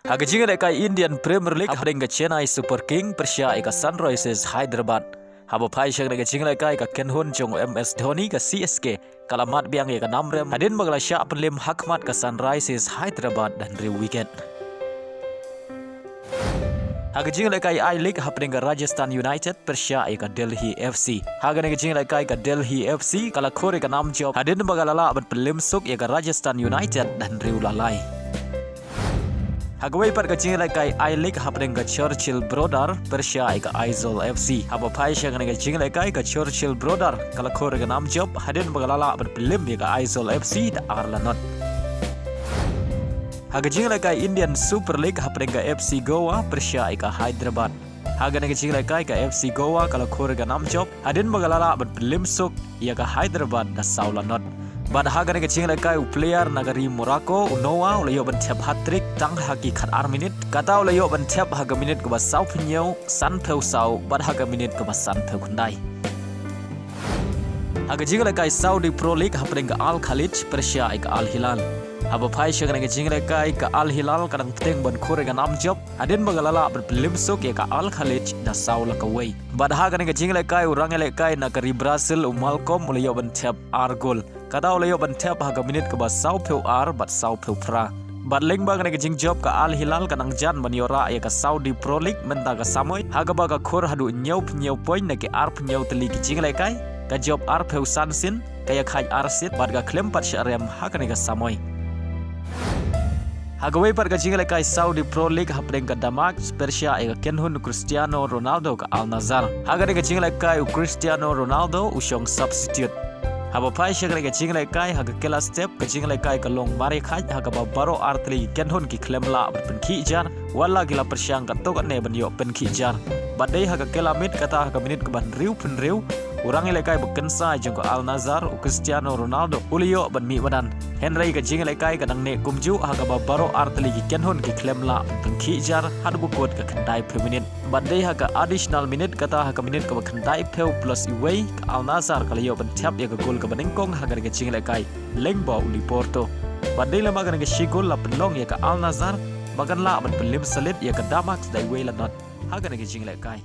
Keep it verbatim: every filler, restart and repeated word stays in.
Ha ka jingïalehkai Indian Premier League hapdeng ka Chennai Super King pyrshah ïa ka Sunrisers Hyderabad. Haba phai sha kane ka jingïalehkai ka kynhun jong u M S Dhoni ka C S K ka la mad biang ïa ka nam rem hadien ba ka la shah pynlip hakhmat ka Sunrisers Hyderabad da hynriew wicket. Ha ka jingïalehkai I-League hapdeng ka Rajasthan United pyrshah ïa ka Delhi F C. Ha kane ka jingïalehkai ka Delhi F C ka la khur ïa ka nam jop hadien ba ka la lah ban pynlip suk ïa ka Rajasthan United da hynriew la lai. Ha kawei pat ka jingïalehkai I-League hapdeng ka Churchill Brother pyrshah ïa ka Aizawl F C. Haba phai sha kane ka jingïalehkai ka Churchill Brother ka la khur ïa ka nam jop hadien ba ka la lah ban pynlip ïa ka Aizawl F C da ar la not. Ha ka jingïalehkai Indian Super League hapdeng ka F C Goa pyrshah ïa ka Hyderabad. Ha kane ka jingïalehkai ka F C Goa ka la khur ïa ka nam jop hadien ba ka la lah ban pynlip suk ïa ka Hyderabad da saw la not. Bad ha kane ka jingïalehkai u player na ka ri Morocco u Noah u la ïoh ban thep hat-trick tang ha ki khatar minit, kata u la ïoh ban thep ha ka minit kaba sawphew hynñiew, sanphew saw bad ha ka minit kaba sanphew khyndai. Ha ka jingïalehkai Saudi Pro League hapdeng ka Al Khaleej pyrshah ïa ka Al Hilal. Haba phai sha kane ka jingïalehkai ka Al Hilal ka dang bteng ban khur ïa ka nam jop hadien ba ka la lah ban pynlip suk ïa ka Al Khaleej da saw la kawei. Bad ha kane ka jingïalehkai u rangïalehkai na ka ri Brazil u Malcom u la ïoh ban thep ar gol. Kata u la ïoh ban thep ha ka minit kaba sawphew ar bad sawphew phra. Bad lyngba kane ka jingjop ka Al Hilal ka nang jan ban ïoh rah ïa ka Saudi Pro League mynta ka samoi ha kaba ka khur haduh hynñiewphew hynñiew point na ki arphew hynñiew tylli ki jingïalehkai, ka jop arphew san sien, ka ïakhaid ar siat bad ka khlem pat shah rem ha kane ka samoi. Ha kawei pat ka jingïalehkai Saudi Pro League hapdeng ka Damac pyrshah ïa ka kynhun Cristiano Ronaldo ka Al Nassr. Ha kane ka jingïalehkai u Cristiano Ronaldo u shong substitute. Haba phai sha kane ka jingïalehkai ha ka kylla step ka jingïalehkai ka long mar ïakhaid ha kaba baroh ar tylli ki kynhun ki khlem lah ban pynkhih jar, wat la ki la pyrshang katto katne ban ïoh pynkhih jar. Bad dei ha ka kylla miet kata ha ka minit kaba hynriewphew hynriew, u rangïalehkai ba kynsai jong ka Al Nassr u Cristiano Ronaldo u la ïoh ban mih madan. Hynrei ka jingïalehkai ka dang neh kumjuh ha kaba baroh ar tylli ki kynhun ki khlem lah ban pynkhih jar haduh ba kut ka khyndaiphew minit. Bad dei ha ka additional minute kata ha ka minit kaba khyndaiphew plus iwei ka Al Nassr ka la ïoh ban thep ïa ka gol kaba nyngkong ha kane ka jingïalehkai lyngba u Lee Porto. Bad dei lem ha kane ka shi gol la pynlong ïa ka Al Nassr ba kan lah ban pynlip salit ïa ka Damac da iwei la not ha kane ka jingïalehkai.